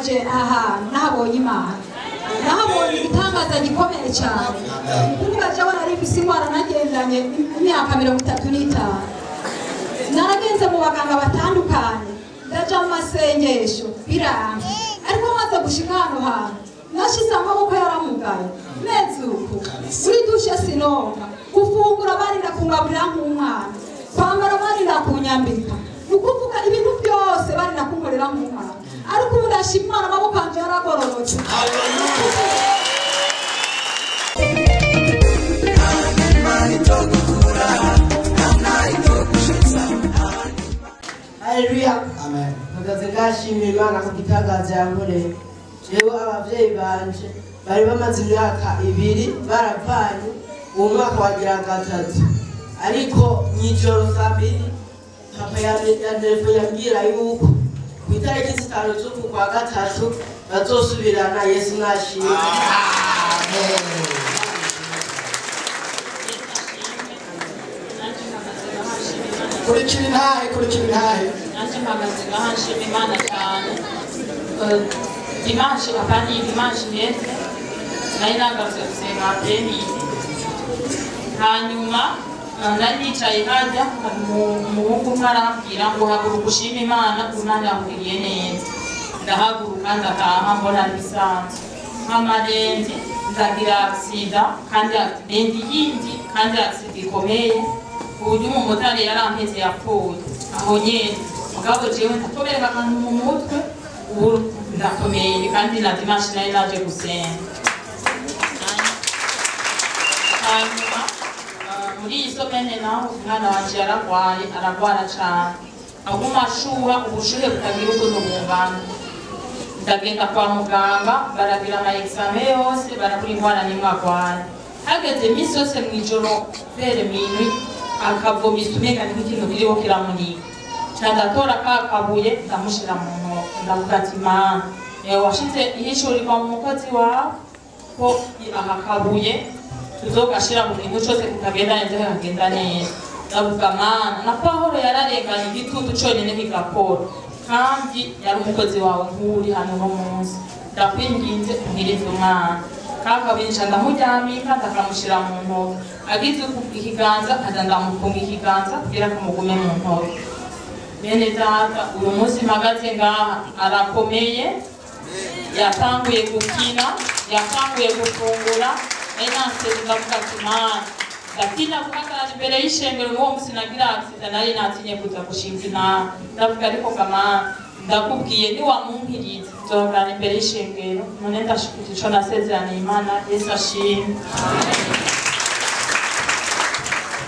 Naje ahantu nahabonye Imana, nahabonye igitangaza gikomeye cyane. Kuvuga jewe nari mfise ingwara nagendanye imyaka 35, naragenze mu baganga batandukanye, ndaja mu masengesho biranga, ariko maze gushika hano hantu nashize amaboko yaramugaye meze uku, muri dushe sinoga, gufungura barinda kungaburira nk'umwana, kwambara barinda kunyambika, ni ukuvuga ibintu byose barinda kunkorera nk'umwana, ariko ubu ndashima Imana amaboko yanje yaragororotse. Haleluya. Amen. Mpagaze ngashimira Imana ku gitangaza yankoreye. Jewe abavyeyi banje bari bamaze imyaka 2 baravanye, uwo mwaka wagira 3, ariko mw'ijoro saa 2 papa yantelefone yambwira yuko ku itariki 5 z'uku kwa 3 bazosubirana. Yesu nashimwe. Kurikira intahe, kurikira intahe. Nanjye mpagaze ngaha nshima Imana cyane. Dimanche apani dimanche iheze nari nagarutse gusenga premide, hanyuma nari nicaye hajya umuhungu umwe arambwira ngo haguruka ushime Imana, Imana yakugiriye neza. Ndahaguruka ndataha mbona bisanzwe nk'amarendi, ndagira agisida kandi rendi yindi kandi agisida ikomeye ku buryo umumotari yarampeze yapfuye aho nyene. Mugabo jewe ndakomereka akantu mu mutwe, ubu ndakomeye kandi na dimanche nari naje gusenga. Hanyuma muri iyi somene naho umwana wanje yaragwaye, aragwara cane, aguma ashuha ubushuhe butagira ukuntu bungana. Ndagenda kwa muganga baragira ama examen yose, barabura ingwara n'imwe agwaye. Hageze iminsi yose mw'ijoro vers minuit akavomisa umenga ni nk'ikintu kiriho kiramunika. Ca ndatora ka kabuye ndamushira mu ntoke, ndavuga ati Mana, washize ihishurirwa mu mukozi wawe ko aka kabuye tuzogashira mu kintu cose kitagenda neza kikagenda neza. Ndavuga Mana, na Pawulo yararenganye igitutu conyene kigakora, kandi yari umukozi wawe nk'uri hano uno munsi, ndakwinginze unkirize umwana. Ka kabuye nca ndamuryamika ndakamushira mu ntoke, agize ikiganza nkaza ndamufunga ikiganza kugira kamugume mu ntoke. Bene data, uyu munsi mpagaze ngaha arakomeye, yatanguye gukina, yatanguye gufungura. Nari ndavuga ati Mana, ndatinya guhagarara imbere y'ishengero n'uwo munsi nagira accident nari natinye kuza gushinga inama. Ndavuga ariko Mana, ndakubwiye niwamunkiriza nzohagarara imbere y'ishengero, none ndashikije ico nasezeraniye Imana. Yesu ashimwe.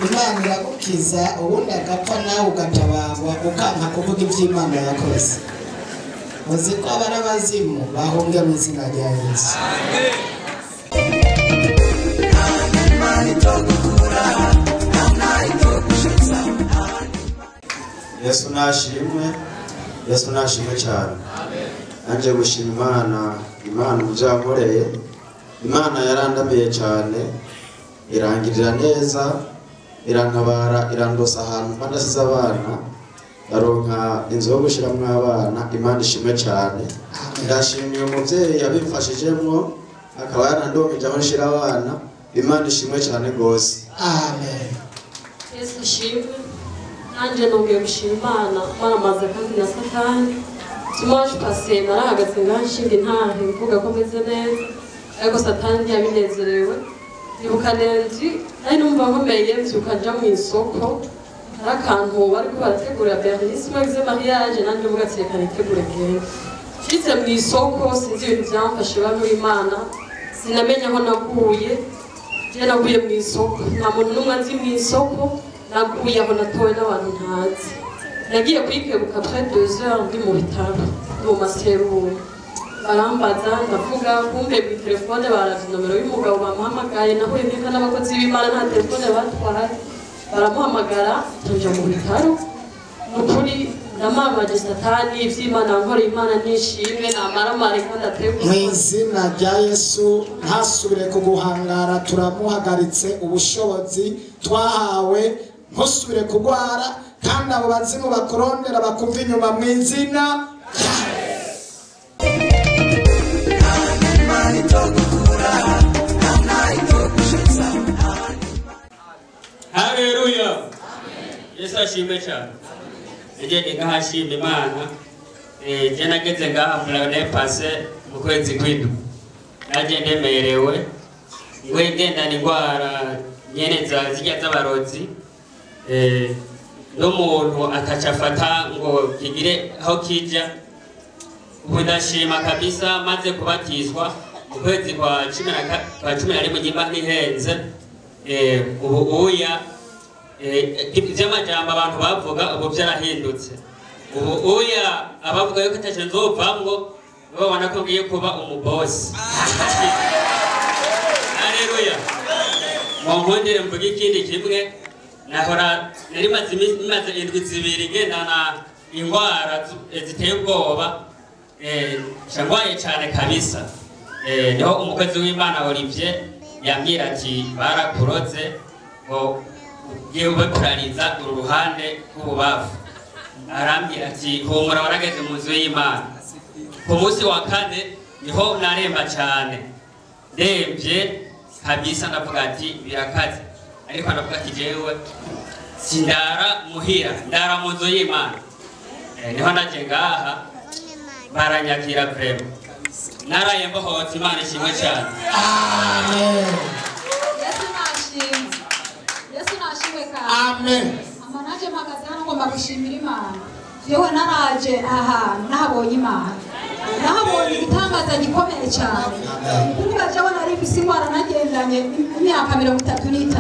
Imana iragukiza ubundi agapfa nawe ugatabagwa ukanka kuvuga ivy'Imana yakoze. Uzi ko abari abazimu bahunge mu izina rya Yesu. Yesu nashimwe, Yesu nashimwe cyane. Nanje gushima Imana, Imana muvyankoreye. Imana yarandamiye cyane, irangirira neza, irantabara, irandosa ahantu mba ndasize abana, baronka inzu yo gushiramwo abana. Imana ishimwe cyane. Ndashimiye umuvyeyi yabimfashijemwo akaba yarandonkeje aho nshira abana. Imana ishimwe cyane gose. Amen. Yesu ashimwe. Nanje nongeye gushima Imana, maramaze kandi na Satani. Dimanche passé narahagaze ngaha nshinga intahe mvuga ko meze neza, ariko Satani ntiyabinezerewe. Ndibuka lundi nari numva nkomeye, mvyuka nja mw'isoko, hari akantu bariko barategura Bernice bagize mariage, nanje mvuga ati reka nitegure ngende. Nshitse mw'isoko sinzi ibintu vyamfashe bantu b'Imana, sinamenya aho naguye. Je naguye mw'isoko, nta muntu n'umwe anzi mw'isoko, naguye aho natowe n'abantu ntazi. Nagiye kwikebuka après 2 heures ndi mu bitaro, ndi mu maserumu. Barambaza ndavuga, kumbe mw'itelefone baravye inomero y'umugabo bamuhamagaye, nahuye mpeka n'abakozi b'Imana nta telefone batwaye, baramuhamagara nja mu bitaro. Nukuri ndamamaje Satani, ivy'Imana nkoreye Imana nishimwe, namaramare kandi ateguye. Mu izina rya Yesu ntasubire kuguhangara, turamuhagaritse ubushobozi twahawe, ntusubire kugwara, kandi abo bazimu bakurondera bakumva inyuma mu izina rya Yesu. Yesu ashimwe cyane. Nje ni ngahashima Imana. Je nageze ngaha murabone passe mu kwezi kw'indwi. Naje ndemerewe ngwe ngendana indwara nyene za zijya z'abarozi. N'umuntu akaca afata ngo kigire aho kija. Ubu ndashima kabisa maze kubatizwa mu kwezi kwa 11 nyimba ntihenze. Ubu uya ivy'amajambo abantu bavuga ubu vyarahindutse. Ubu uya abavuga yuko ataco nzovamwo babona ko ngiye kuba umubosi. Haleluya. Munkundire mvuge ikindi kimwe. Nahora nari maze indwi zibiri ngendana ingwara ziteye ubwoba. Ngwaye cyane kabisa. Niho umukozi w'Imana Olivier yambwira ati barakuroze ngo ugiye ubekurariza uru ruhande rw'ububavu. Arambwira ati humura warageze mu nzu y'Imana. Ku munsi wa kane niho naremba cyane, ndemvye kabisa, ndavuga ati birakaze. Ariko ndavuga ati jewe sindara muhira, ndara mu nzu y'Imana. Niho naje ngaha baranyakira vrema. Naraye mbohotse. Imana ishimwe cyane. Amen. Yesu nashimwe. Yesu nashimwe kandi. Amen. Amanaje mpagaze hano ngomba gushimira Imana. Yewe naraje ahantu nahabonye Imana. Nahabonye igitangaza gikomeye cyane. Kuvuga jewe nari mfise indwara nagendanye imyaka 35.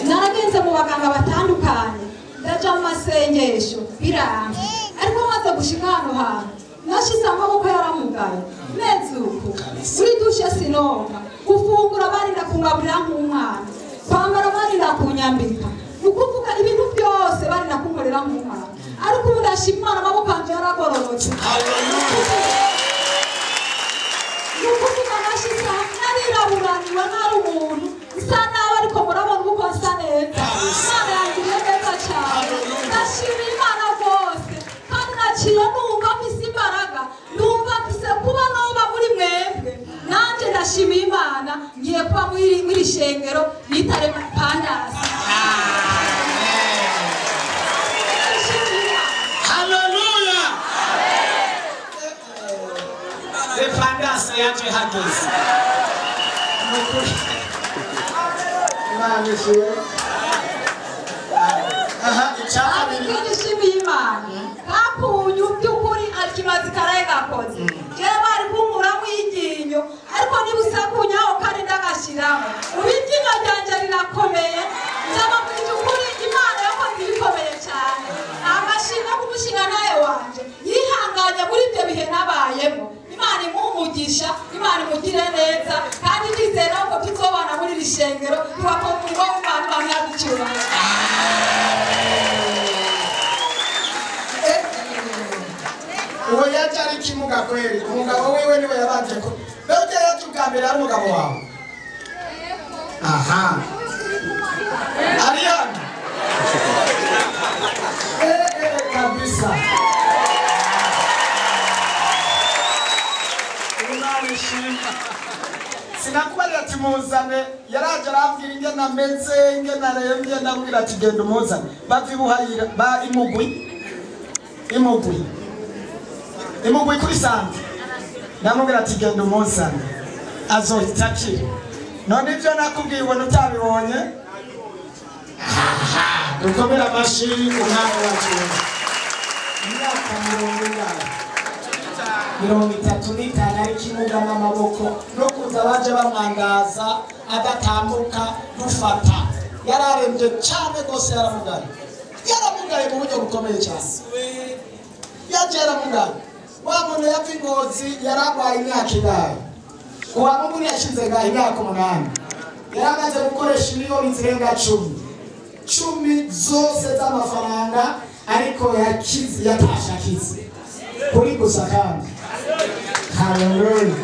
Naragenze mu baganga batandukanye, ndaja mu masengesho biranga. Ariko maze gushika hano hantu nashize amaboko yaramugaye meze uku muri dushe sinoga, gufungura barinda kungaburira nk'umwana, kwambara barinda kunyambika, ukuvuga ibintu byose barinda kunkorera nk'umwana. Ariko ubu ndashima Imana, amaboko yanje yaragororotse. Nukuvuga nashize nariraburaniwe nkari umuntu nsa nabi, ariko murabona uko nsa neza. Imana yangiriye neza cyane, ndashimira Imana rwose. Kandi naciye numva mfise imbaraga, numva mfise kuba noba muri mwebwe. Nanje ndashimiye Imana, ngiye kuba muri iri shengero nitare Pandasi. Haleluya. Pandasi yaje hageze. Imana ishimwe. Aha, icakabiri. Nishimiye Imana. Kakunyu by'ukuri akimazi karaye gakoze. Jewe bari kunkuramo iryinyo, ariko niba usakunyaho kandi ndagashiramo. Ubu iryinyo ryanje rirakomeye. Nzababwira ukuri, Imana yakoze ibikomeye cyane. Amashimwe kumushinga naye wanje yihanganye muri ibyo bihe nabayemo. Imana imuhe umugisha, Imana imugire neza, kandi ndizera ko tuzobana muri iri shengero tugakora umurimo w'Imana. Imana yaducyubahiro. Uwo yaje ari ikimuga kweli, umugabo wiwe niwe yabanje ko mbega yaje ubwa mbere ari umugabo wawe. Aha, ari hano kabisa. Imana ishimwe. Sinakubarira ati muzane, yaraje arambwira ingene ameze, ingene arembye, ndamubwira ati genda umuzane. Bava ibuhayira ba imugwi imugwi kuri sante, ndamubwira ati genda umuzane azohita akira. None ibyo nakubwiye ubona utabibonye. Dukomere amashi umwami wacu. Imyaka 35 ari kimuga n'amaboko no kuza baje bamwangaza adatambuka dufata. Yararembye cyane rwose, yaramugaye yaramugaye mu buryo bukomeye cyane. Yaje yaramugaye. Wa muntu yapfa ingozi yaragwaye imyaka ingahe? Uwa mungu yashize ngahe imyaka 8. Yaramaze gukoresha miliyoni zirenga 10 zose z'amafaranga, ariko yakize, yatashe akize kuri gusa kandi. Haleluya.